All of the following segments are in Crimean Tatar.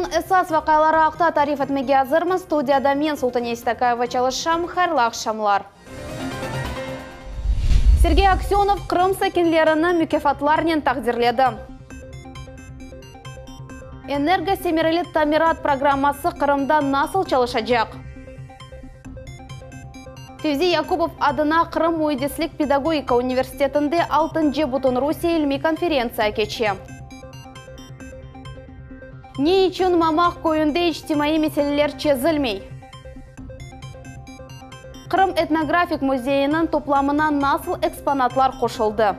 Künniñ esas vaqiaları aqta tarif etmege azırmız. Studiyada men, Sultaniye Seytakayeva çalışam. Hayırlı aqşamlar. Sergey Aksönov Qırım sakinlerini mükâfatlarnen taqdirledi. Energosemereli tamirat programması Qırımda nasıl çalışacaq? Fevzi Yakubov adına Qırım müendislik-pedagogika universitetinde altıncı Bütünrusiye ilmiy konferentsiya keçe. Ne içün Mamaq köyünde içtimaiy meseleler çezilmey? Qırım etnografik müzeyiniñ toplamına nasıl eksponatlar qoşuldı?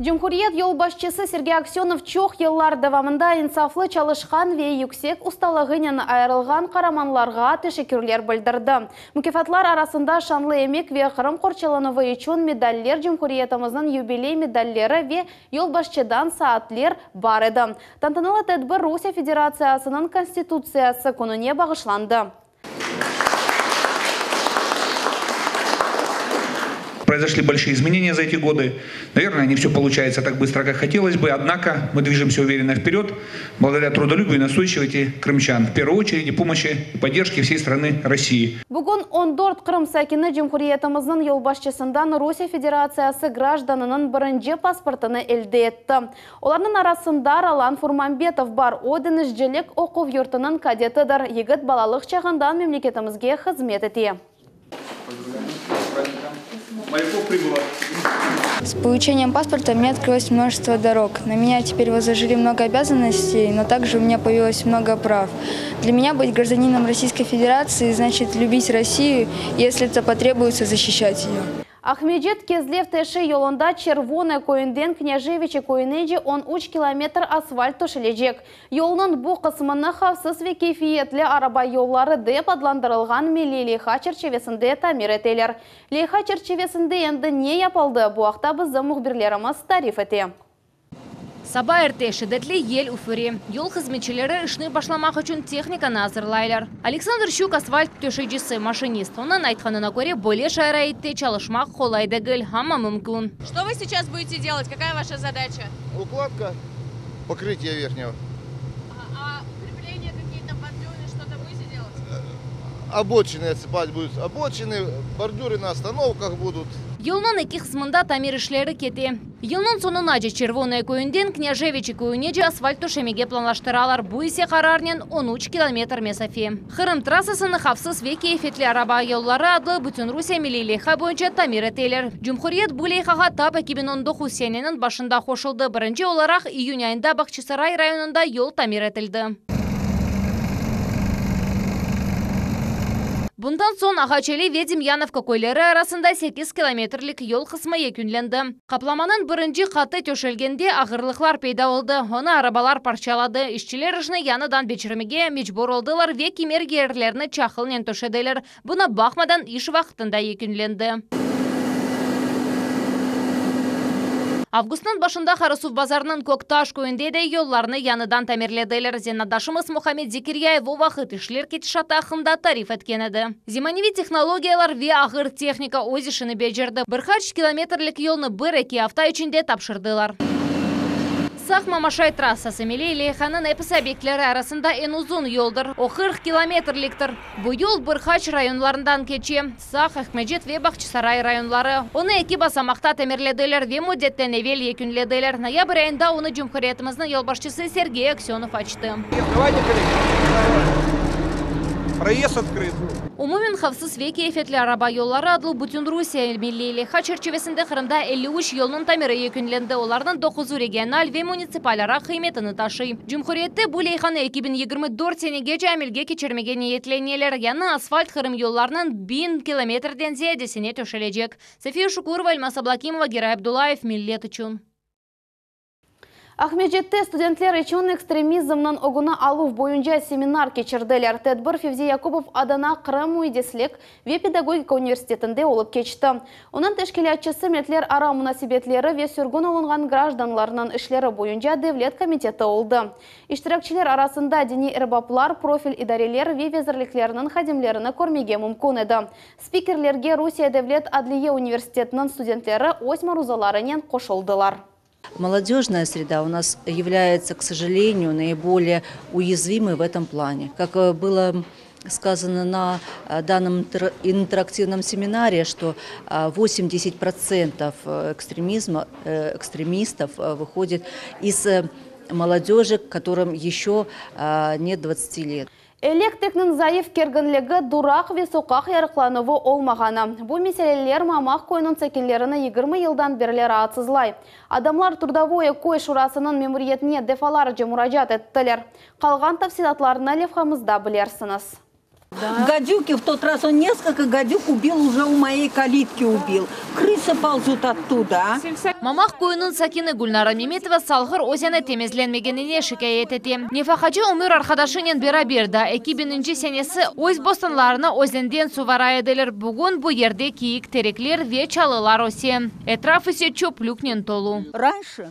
Cumhuriyet yolbaşçısı Sergey Aksönov çoq yıllar devamında insaflı çalışqan ve yüksek ustalığınen ayırılğan qaramanlarğa teşekkürler bildirdi. Mukâfatlar arasında Şanlı emek ve Qırım qorçalanuvı içün medaller, cumhuriyetimizniñ yubiley medalleri ve yolbaşçıdan saatler bar edi. Tantanalı tedbir Rusiye Federatsiyasınıñ Konstitutsiyası kününe bağışlandı. Произошли большие изменения за эти годы. Наверное, не все получается так быстро, как хотелось бы, однако мы движемся уверенно вперед, благодаря трудолюбию и настойчивости крымчан, в первую очередь и помощи и поддержке всей страны России. Bugün on dört Qırım sakini cumhuriyetimizniñ yolbaşçısından Rusiye Federatsiyası grajdanınıñ birinci pasportını elde etti. Olarnıñ arasında Rolan Furmambetov bar, o, deñizcilik oquv yurtunıñ kadetidir. Yigit balalıq çağından memleketimizge hızmet ete. С получением паспорта мне открылось множество дорог. На меня теперь возложили много обязанностей, но также у меня появилось много прав. Для меня быть гражданином Российской Федерации значит любить Россию, если это потребуется, защищать ее. Aqmescit Kezlev teşi yolunda Çervonoye köyünden Knâjeviçi köyünece on üç kilometr asfalt töşelecek. Yolnıñ bu qısmını havfsız ve keyfiyetli araba yolları dep adlandırılğan milliy leyha çerçivesinde tamir eteler. Leyha çerçivesinde endi ne yapıldı, bu aqta bizim mühbirlerimiz tarif ete. Saba erte şiddetli yel üfüre. Yol hızmetçileri işni başlamaq içün tehnikanı azırlaylar. Aleksandr Şçuk asfalt töşecisi, maşinist. Onıñ aytqanına köre, böyle şaraitte çalışmaq qolay degil, amma mümkün. Что вы сейчас будете делать? Какая ваша задача? Укладка покрытия верхнего. А укрепления какие-то, бордюры, что-то будете делать? Обочины отсыпать будут. Обочины, бордюры на остановках будут. Yolnıñ eki qısmında tamir işleri kete. Yılnıñ soñunace Çervonoye köyünden Knâjeviçi köyünece asfalt töşemege planlaştıralar. Bu ise qararnen 13 kilometr mesafe. Qırım trassasını havfsız ve keyfiyetli araba yolları adlı Bütünrusiye milliy leyha boyunca tamir eteler. Cumhuriyet bu leyhağa tap 2019 seneniñ başında qoşuldı. Birinci olaraq iyün ayında Bağçasaray rayonında yol tamir etildi. Bundan soñ Ağaç-Ali ve Demyanovka köyleri arasında 8 kilometrlik yol qısmı yekünlendi. Qaplamanıñ birinci qatı töşelgende ağırlıqlar peyda oldı. Onı arabalar parçaladı. İşçiler işni yañıdan becermege mecbur oldılar ve kimer yerlerni çaqılnen töşediler. Buña baqmadan iş vaqtında yekünlendi. Avgustnıñ başında Qarasuvbazarnıñ Köktaş köyünde de yollarnı yañıdan tamirlediler. Zenaatdaşımız Muhammed Zekiryayev o vaqıt işler ketişatı aqqında tarif etken edi. Zemaneviy tehnologiyalar ve ağır tehnika öz işini becerdi. Bir qaç kilometrlik yolnı bir-eki afta içinde tapşırdılar. Saq Mamaşay trassası milliy leyhanıñ episi obyektleri arasında eñ uzun yoldır. O 40 kilometrliktir. Bu yol bir qaç rayonlarından keçe, Saq, Aqmescit ve Bağçasaray rayonları. Onı eki basamaqta tamirlediler ve müddetten evel yekünlediler. Noyabr ayında onı cumhuriyetimizniñ yolbaşçısı Sergey Aksönov açtı. Давайте, коллеги. Проезд открыт. Umumen havfsız ve keyfiyetli araba yolları adlı Bütünrusiye milliy leyha çerçivesinde Qırımda 53 yolnıñ tamiri yekünlendi. Olarnıñ doquzı regional ve munitsipal qıymetini taşıy. Cumhuriyette bu leyhanı 2024 senegece amelge keçirmege niyetleneler. Yañı asfalt Qırım yollarınıñ 1000 kilometrden ziyadesine töşelecek. Safiye Şukurova, Elmaz Ablakimova, Geray Abdullayev, Millet içün. Aqmescitte studentler içün ekstremizmniñ ögüni aluv boyunca seminar keçirdiler. Tedbir Fevzi Yakubov adına Qırım müendislik ve pedagogika universitetinde olıp keçti. Onıñ teşkilâtçısı Milletlerara munasebetleri ve sürgün olunğan grajdanlarnıñ işleri boyunca devlet komiteti oldı. İştirakçiler arasında diniy erbaplar, profil idareler ve vezirliklerniñ hadimlerini körmege mümkün edi. Spikerlerge Rusiye Devlet Adliye universitetiniñ studentleri öz maruzalarınen qoşuldılar. Молодежная среда у нас является, к сожалению, наиболее уязвимой в этом плане. Как э, было сказано на э, данном интерактивном семинаре, что 80% э, экстремизма, экстремистов выходит из молодежи, которым еще нет 20 лет. Elektrikniñ zayıf kerginligi, duraq ve soqaq yarıqlanuvı olmağanı. Bu meseleler Mamaq köyüniñ sakinlerini 20 yıldan berli raatsızlay. Adamlar Trudovoye köy şurasınıñ memuriyetine defalarca muracaat ettiler. Qalğan tafsilâtlarnı levhamızda bilirsiñiz. Гадюки в тот раз он несколько гадюк убил, уже у моей калитки убил. Крысы ползут оттуда. А? Mamaq köyüniñ sakini Gülnara Memetova Salğır özeni temizlenmegenine şikâyet ete. Nefaqacı ömür arqadaşınen beraber daa 2000-nci senesi öz bostanlarını özenden suvara ediler. Bugün bu yerde kiyik terekler ve çalılar öse. Etraf ise çöplüknen tolu. Раньше,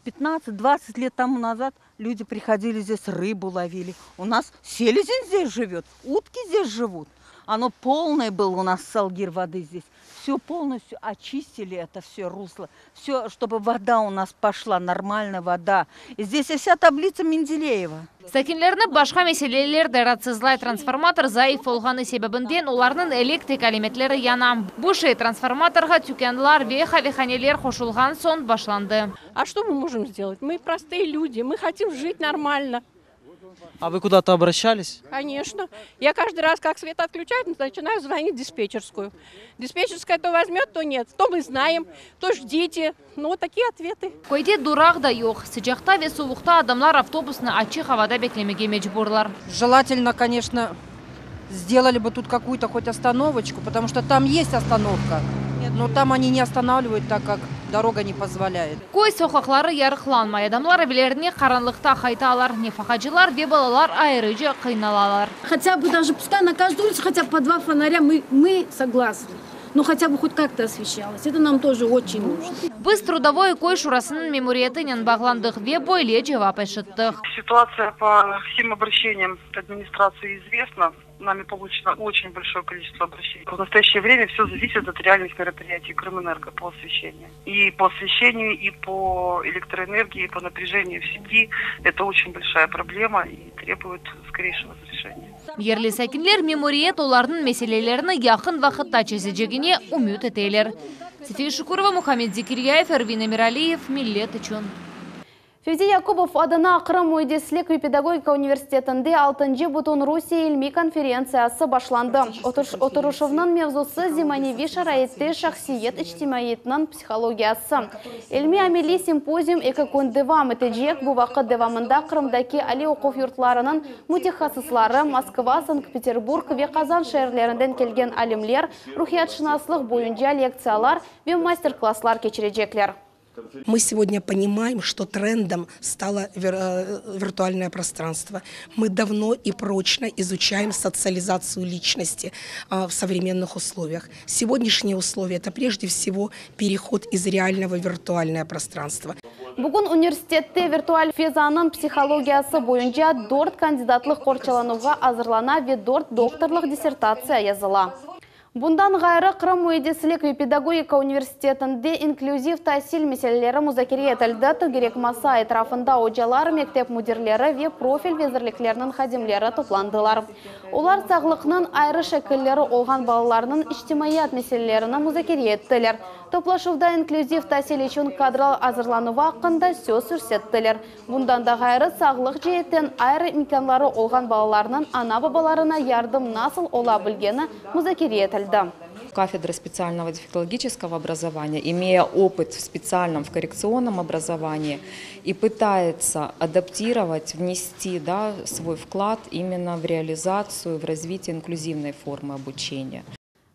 15-20 лет тому назад, люди приходили здесь, рыбу ловили. У нас селезень здесь живет, утки здесь живут. Оно полное было у нас Салгир воды здесь. Все полностью очистили это все русло. Все, чтобы вода у нас пошла, нормальная вода. И здесь вся таблица Менделеева. Sakinlerni başqa meseleler de raatsızlay transformator zayıf olğanı sebebinden olarnıñ elektrik alemetleri yana. Bu şey transformatorğa tükânlar ve qavehaneler qoşulğan soñ başlandı. А что мы можем сделать? Мы простые люди, мы хотим жить нормально. А вы куда-то обращались? Конечно. Я каждый раз, как свет отключают, начинаю звонить в диспетчерскую. Диспетчерская то возьмет, то нет. То мы знаем, то ждите. Ну, вот такие ответы. Köyde duraq da yoq. Sıcaqta ve suvuqta adamlar avtobusnı açıq avada beklemege mecburlar. Желательно, конечно, сделали бы тут какую-то хоть остановочку, потому что там есть остановка, но там они не останавливают, так как дорога не позволяет. Köy soqaqları yarıqlanmay. Adamlar evlerine qaranlıqta qaytalar. Nefaqacılar ve balalar ayrıca qıynalalar. Хотя бы даже, пускай на каждой улице хотя бы по два фонаря, мы, мы согласны. Но хотя бы хоть как-то освещалось. Это нам тоже очень нужно. Biz Трудовой köy şurasınıñ memuriyetinen bağlandıq ve böyle cevap eşittik. Ситуация по всем обращениям администрации известна. Нами получено очень большое количество обращений. В настоящее время все зависит от реальных мероприятий Крымэнерго по освещению. И по освещению, и по электроэнергии, и по напряжению в сети. Это очень большая проблема и требует скорейшего разрешения. Yerli sakinler memuriyet olarnıñ meselelerini yaqın vaqıtta çezecegine ümüt eteler. Safiye Şukurova, Muhammed Zekiryayev, Ervin Emiraliyev, Millet içün. Fevzi Yakubov adına Qırım müendislik ve pedagogika universitetinde 6. Bütünrusiye ilmiy konferentsiyası başlandı. Oturışuvnıñ mevzusı zemaneviy şaraitte şahsiyet içtimaiyetiniñ psihologiyası. İlmiy ameliy simpozium eki kün devam etecek. Bu vaqıt devamında Qırımdaki aliy oquv yurtlarınıñ mütehassısları, Moskva, Sankt-Peterburg ve Qazan şeerlerinden kelgen alimler ruhiyatşınaslıq boyunca lektsiyalar ve master-klasslar keçirecekler. Мы сегодня понимаем, что трендом стало э, виртуальное пространство. Мы давно и прочно изучаем социализацию личности в современных условиях. Сегодняшние условия – это прежде всего переход из реального в виртуальное пространство. Bugün universitette virtual fezanıñ psihologiyası boyunca dört kandidatlıq qorçalanuvğa azırlana ve dört doktorlıq dissertatsiya yazıla. Bundan ğayrı Qırım müendislik ve pedagogika universitetinde inklüziv tasil meseleleri muzakere etildi. Tögerek masa etrafında ocalar, mektep müdirleri ve profil vezirlikleriniñ hadimleri toplandılar. Olar sağlıqnıñ ayrı şekilleri olğan balalarnıñ içtimaiyat meselelerini muzakere ettiler. Toplaşuvda inklüziv tasil içün kadrlar azırlanuvı aqqında söz yürsettiler. Bundan da ğayrı sağlıq ceetten ayrı imkânları olğan balalarnıñ ana-babalarına yardım nasıl ola bilgeni muzakere etildi. Кафедра специального дефектологического образования, имея опыт в специальном, в коррекционном образовании, и пытается адаптировать, внести да, свой вклад именно в реализацию, в развитие инклюзивной формы обучения.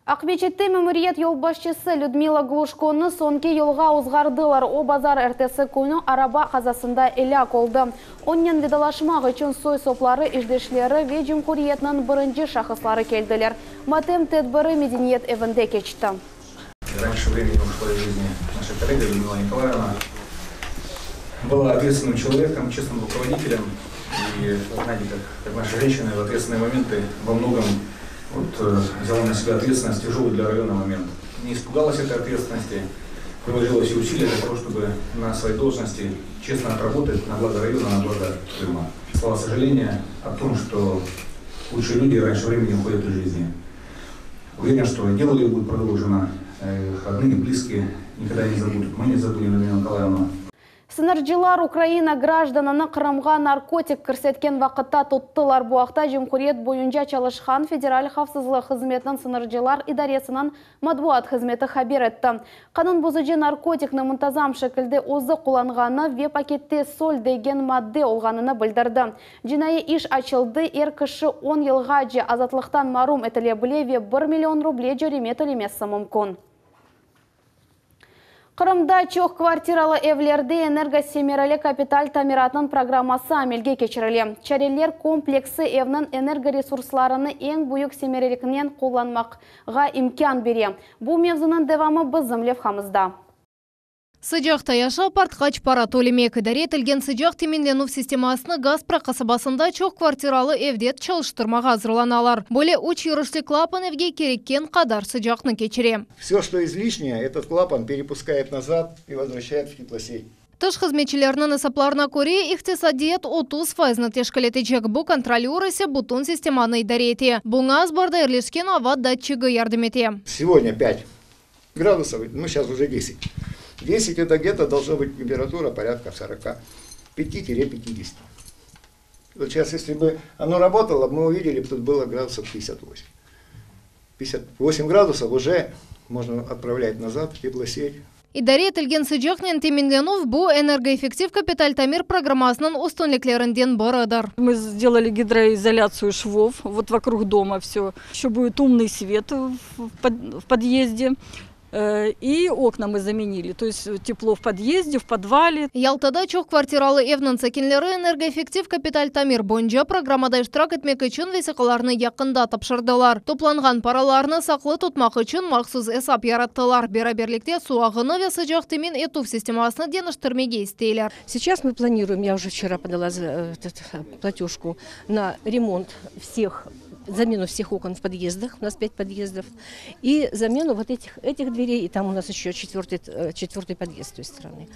Aqmescitte memuriyet yolbaşçısı Lüdmila Gluşkonı soñki yolğa ozğardılar. O bazar ertesi künü araba qazasında elâk oldı. Onen vedalaşmaq içün soy-sopları, işdeşleri ve cumhuriyetniñ birinci şahısları keldiler. Matem tedbiri medeniyet evinde keçti. Раньше времени ушла из жизни наша коллега Людмила Николаевна. Была ответственным человеком, честным руководителем. И, знаете, как, как наши женщины в ответственные моменты во многом вот, э, взяла на себя ответственность, тяжелый для района момент. Не испугалась этой ответственности. Приложила все усилия для того, чтобы на своей должности честно отработать на благо района, на благо Крыма. Слова сожаления о том, что лучшие люди раньше времени уходят из жизни. Уверен, что дело ее будет продолжено. Их родные, близкие никогда не забудут. Мы не забудем Людмилу Николаевну. Sıñırcılar Ukraina grajdanını Qırımğa narkotik kirsetken vaqıtta tuttılar. Bu aqta cumhuriyet boyunca çalışqan Federal havfsızlıq hızmetiniñ sıñırcılar idaresiniñ matbuat hızmeti haber etti. Qanun bozucı narkotikni muntazam şekilde özü qullanğanı ve pakette sol degen madde olğanını bildirdi. Cinaiy iş açıldı, er kişi on yılğace azatlıqtan marum etile bile ve bir million ruble cöreme tölemesi mümkün. Qırımda çoq kvartiralı evlerde energosemereli kapital tamiratnıñ programması amelge keçirile. Çareler kompleksi evniñ energoresurslarını eñ büyük semereliknen qullanmaqğa imkân bere. Bu mevzunıñ devamı bizim levhamızda. Sıcaqta yaşap, artqaç para tölemek, idare etilgen sıcaq teminlenüv sistemasını Gaspra qasabasında çoq kvartiralı evde çalıştırmağa azırlanalar. Böyle üç yürüşli klapan evge kerekken qadar sıcaqnı keçire. Все, что излишнее, этот клапан перепускает назад и возвращает в теплосеть. Tış hızmetçileriniñ esaplarına köre, iqtisadiyat 30 fayıznı teşkil etecek, bu kontrolör ise bütün sistemanı idare ete. Buña azbarda yerleşken ava datçigi yardım ete. Сегодня 5 градусов, ну сейчас уже 10. 10 это где-то должна быть температура порядка 45-50. Вот сейчас, если бы оно работало, мы увидели, тут было градусов 58. 58 градусов уже можно отправлять назад в теплосеть. İdare etilgen sıcaqnen teminlenüv bu energoeffektiv kapital tamir programmasınıñ üstünliklerinden biridir. Мы сделали гидроизоляцию швов, вот вокруг дома все. Еще будет умный свет в подъезде. И окна мы заменили, то есть тепло в подъезде, в подвале. Yaltada çoq kvartiralı evniñ sakinleri energoeffektiv kapital tamir boyunca programmada iştirak etmek içün vesiqalarnı yaqında tapşırdılar. Toplanğan paralarnı saqlı tutmaq içün mahsus esap yarattılar. Beraberlikte suv ağını ve sıcaq temin etüv sistemasını deñiştirmege isteyler. Сейчас мы планируем, я уже вчера подала платежку на ремонт всех, замену всех окон в подъездах, у нас 5 подъездов, и замену вот этих, этих дверей, и там у нас еще четвертый, четвертый подъезд с той стороны.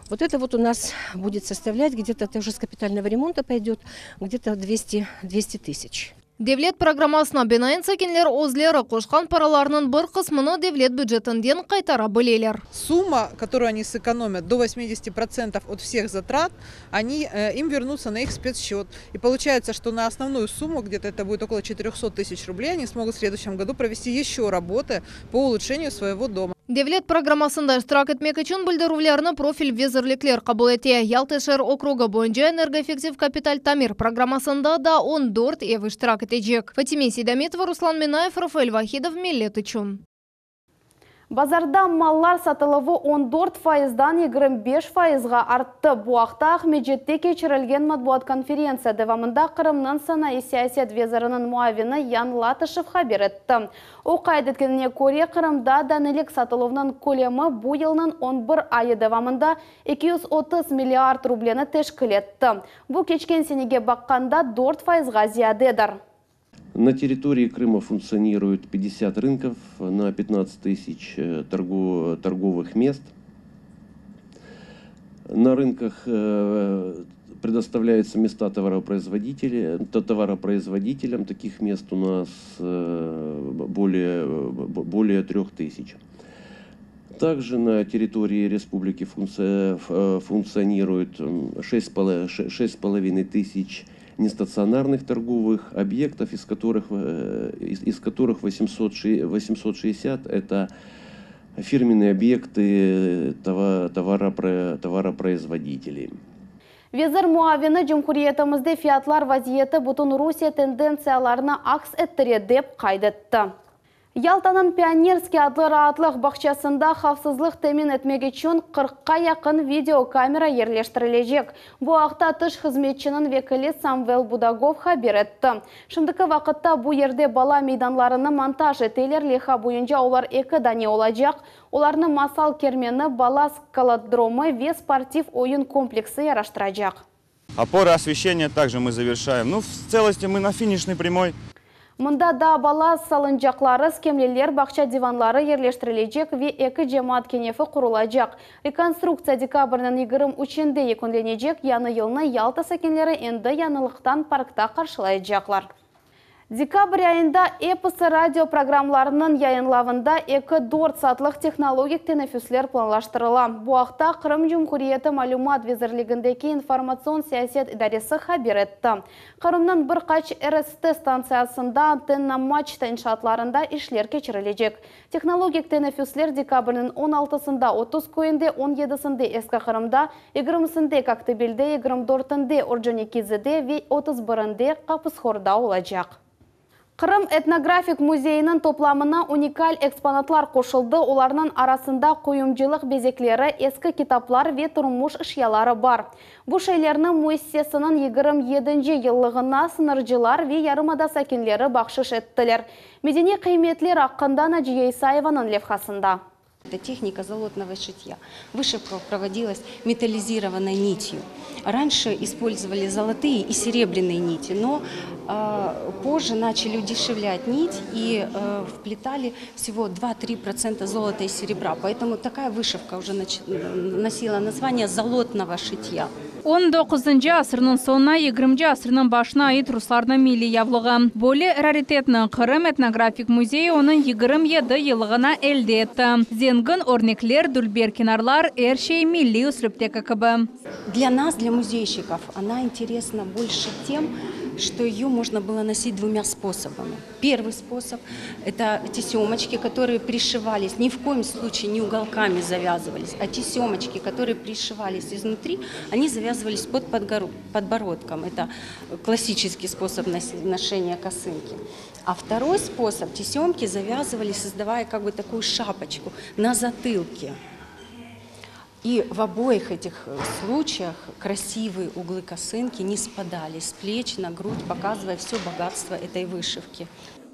Вот это вот у нас будет составлять где-то, это уже с капитального ремонта пойдет, где-то 200, 200 тысяч. Devlet programmasına binaen sakinler özleri qoşqan paralarınıñ bir qısmını devlet bücetinden qaytara bileler. Сумма, которую они сэкономят, до 80% от всех затрат, они, им вернутся на их спецсчет. И получается, что на основную сумму, где-то это будет около 400 тысяч рублей, они смогут в следующем году провести еще работы по улучшению своего дома. Devlet programmasında iştirak etmek içün bildirüvlerni profil vezirlikler qabul ete. Yalta şeer okrugı boyunca energoeffektiv kapital tamir programmasında da 14 ev iştirak etecek. Fatime Seydametova, Ruslan Minayev, Rafael Vahidov, Millet içün. Bazarda mallar satıluvı 14 fayızdan 25 fayızğa arttı. Bu aqta Aqmescitte keçirilgen matbuat konferentsiya devamında Qırımnıñ sanayı siyaset veziriniñ muavini Yan Latışev haber etti. O qayd etkenine köre, Qırımda danelik satıluvınıñ kölemi bu yılnıñ 11 ayı devamında 230 milliard rubleni teşkil etti. Bu keçken senege baqqanda 4 fayızğa ziyadedir. На территории Крыма функционирует 50 рынков на 15 тысяч торговых мест. На рынках предоставляются места товаропроизводителям. Таких мест у нас более 3000. Также на территории республики функционирует 6,5 тысяч нестационарных торговых объектов, из которых 860 это фирменные объекты товаропроизводителей. Vezir muavini cumhuriyetimizde fiyatlar vaziyeti bütün Rusiye tendentsiyalarını aks ettire dep qayd etti. Yaltanıñ Pionerskiy adlı raatlıq bağçasında havfsızlıq temin etmek içün 40-qa yaqın videokamera yerleştirilecek. Bu aqta tış hızmetçiniñ vekili Samvel Budagov haber etti. Şimdiki vaqıtta bu yerde bala meydanlarını montaj eteler, leyha boyunca olar eki dane olacaq. Olarnı masal kermeni, bala skeletlodromı ve sportiv oyun kompleksi yaraştıracaq. Опоры освещения также мы завершаем. Ну, в целости мы на финишной прямой. Mında da bala salıncaqları, skemleler, bağça divanları yerleştirilecek ve eki cemaat kenefi qurulacaq. Rekonstruktsiya dekabrniñ 23-inde yekünlenecek, yañı yılnı Yalta sakinleri endi yañılıqtan parkta qarşılaycaqlar. Dekabr ayında episi radio programlarınıñ yayınlavında eki-dört saatlıq tehnologik teneffüsler planlaştırıla. Bu aqta Qırım Cumhuriyeti Malümat vezirligindeki informatsion siyaset idaresi haber etti. Qırımnıñ bir qaç RST stantsiyasında antenna-maçta inşaatlarında işler keçirilecek. Tehnologik teneffüsler dekabrniñ on altısında 30 köyünde, on yedisinde Eski Qırımda, yigirmisinde Koktebelde, 24-inde Orconikizede ve 31-inde Qapıshorda olacaq. Qırım etnografik müzeyiniñ toplamına unikal eksponatlar qoşuldı, olarnıñ arasında quyumcılıq bezekleri, eski kitaplar ve turmuş eşyaları bar. Bu şeylerni müessisesiniñ 27-nci yıllığına sıñırcılar ve yarımada sakinleri bahşış ettiler. Medeniy qıymetler aqqında Naciye İsayevanıñ levhasında. Это техника золотного шитья. Вышивка проводилась металлизированной нитью. Раньше использовали золотые и серебряные нити, но э, позже начали удешевлять нить и э, вплетали всего 2-3% золота и серебра. Поэтому такая вышивка уже носила название золотного шитья. On doquzıncı asırnıñ soñuna, 20-nci asırnıñ başına ait ruslarnıñ milliy yavlığı. Böyle raritetni Qırım etnografik müzeyi onıñ 27 yıllığına elde etti. Zengin örnekler, dülber kenarlar, er şey milliy üslüpteki kibi. Для нас, для музейщиков, она интересна больше тем, что ее можно было носить двумя способами. Первый способ – это тесемочки, которые пришивались, ни в коем случае не уголками завязывались, а тесемочки, которые пришивались изнутри, они завязывались под подбородком. Это классический способ ношения косынки. А второй способ – тесемки завязывались, создавая как бы такую шапочку на затылке. И в обоих этих э, случаях красивые углы косынки не спадали с плеч на грудь, показывая все богатство этой вышивки.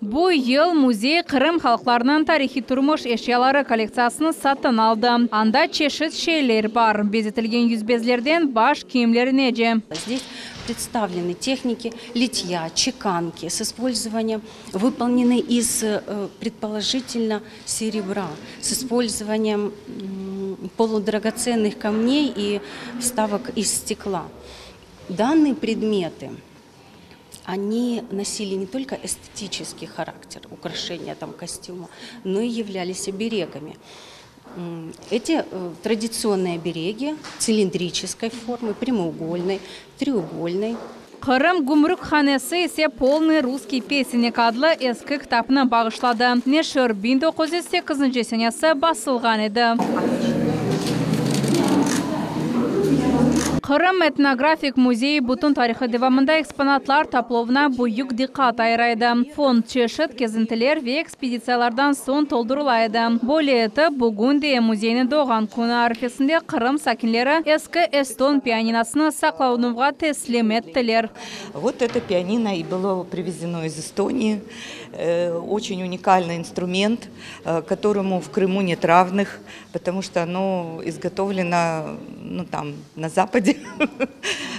Bu yıl müzey Qırım halqlarınıñ tarihiy turmuş eşyaları kollektsiyasını satın aldı. Anda çeşit şeyler bar. Bezetilgen yüzbezlerden baş kiyimlerinece. Здесь представлены техники литья, чеканки с использованием, выполнены из, э, предположительно, серебра, с использованием полудрагоценных камней и вставок из стекла. Данные предметы они носили не только эстетический характер украшения там, костюма, но и являлись оберегами. Эти э, традиционные обереги цилиндрической формы, прямоугольной, треугольной. Qırım gümrükhanesi ise "Полный русский песенник" adlı eski kitapnı bağışladı. Neşir 1908 senesi basılğan edi. Qırım etnografik müzeyi bütün tarihı devamında eksponatlar toplavına büyük diqqat ayıra edi. Fond çeşit kezintiler ve ekspeditsiyalardan soñ toldurıla edi. Böyle etip, bugün de müzeyniñ doğğan künü arfesinde Qırım sakinleri eski eston pianinosını saqlanuvğa teslim ettiler. Вот это пианино и было привезено из Эстонии. Э, очень уникальный инструмент, э, которому в Крыму нет равных, потому что оно изготовлено ну, там, на Западе,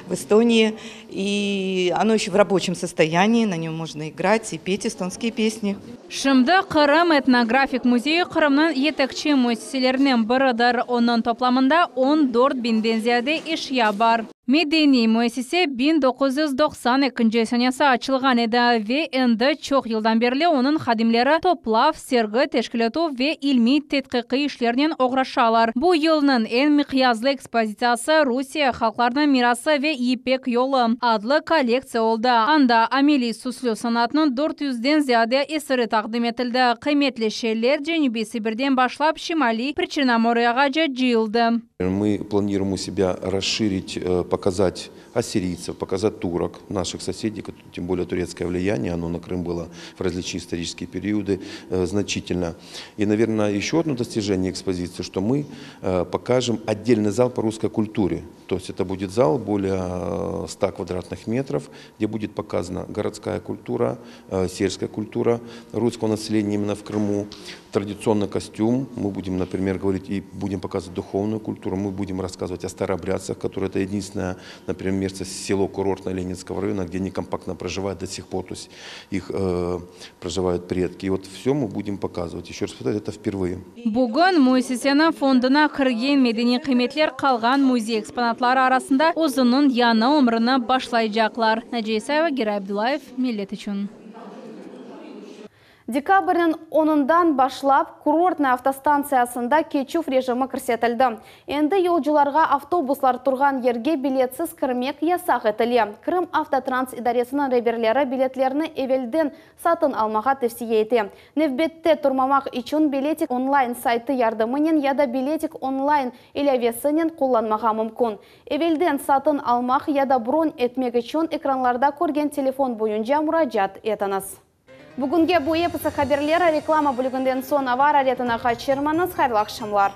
в Эстонии. И оно еще в рабочем состоянии, на нем можно играть и петь эстонские песни. Şimdi Qırım etnografik müzeyi Qırımnıñ yetekçi müessiselerinden biridir. Onıñ toplamında 14 biñden ziyade eşya bar. Medeniy müessise 1992 senesi açılğan edi ve endi çoq yıldan berli onıñ hadimleri toplav, sergi teşkil etüv ve ilmiy tedqiqiy işlernen oğraşalar. Bu yılnıñ eñ miqyaslı ekspozitsiyası Rusiye halqlarınıñ mirası ve Yipek yolu adlı kollektsiya oldı. Anda ameliy süslü sanatnıñ 400-den ziyade eseri taqdim etildi. Qıymetli şeyler Cenübiy Sibirden başlap Şimaliy Priçernomoryeğace cıyıldı. Мы планируем у себя расширить, э, показать ассирийцев, показать турок, наших соседей, тем более турецкое влияние, оно на Крым было в различные исторические периоды э, значительно. И, наверное, еще одно достижение экспозиции, что мы э, покажем отдельный зал по русской культуре. То есть это будет зал более 100 квадратных метров, где будет показана городская культура, сельская культура русского населения именно в Крыму, традиционный костюм. Мы будем, например, говорить и будем показывать духовную культуру, мы будем рассказывать о старообрядцах, которые это единственная Интересное, например, место село Курортное Ленинского района, где они компактно проживают до сих пор, то есть их э, проживают предки. И вот все мы будем показывать. Еще раз повторяю, это впервые. Bugün müessiseniñ fonduna kirgen medeniy qıymetler qalğan müzey eksponatları arasında özüniñ yañı ömrüni başlaycaqlar. Naciye İsayeva, Giray Abdullayev, Millet içün. Dekabrniñ onundan başlap Kurortnaya avtostantsiyasında keçüv rejimi kirsetildi. Endi yolcularğa avtobuslar turğan yerge biletsiz kirmek yasaq etile. Krım Avtotrans idaresiniñ reberleri biletlerni evelden satın almağa tevsiye ete. Nevbette turmamaq içün Biletik online saytı yardımınen ya da Biletik online ilâvesinen qullanmağa mümkün. Evelden satın almaq ya da bron etmek içün ekranlarda körgen telefon boyunca muracaat etiñiz. Bugünge bu episi haberler. Reklama bölüginden soñ ava araretini qaçırmañız. Hayırlı aqşamlar!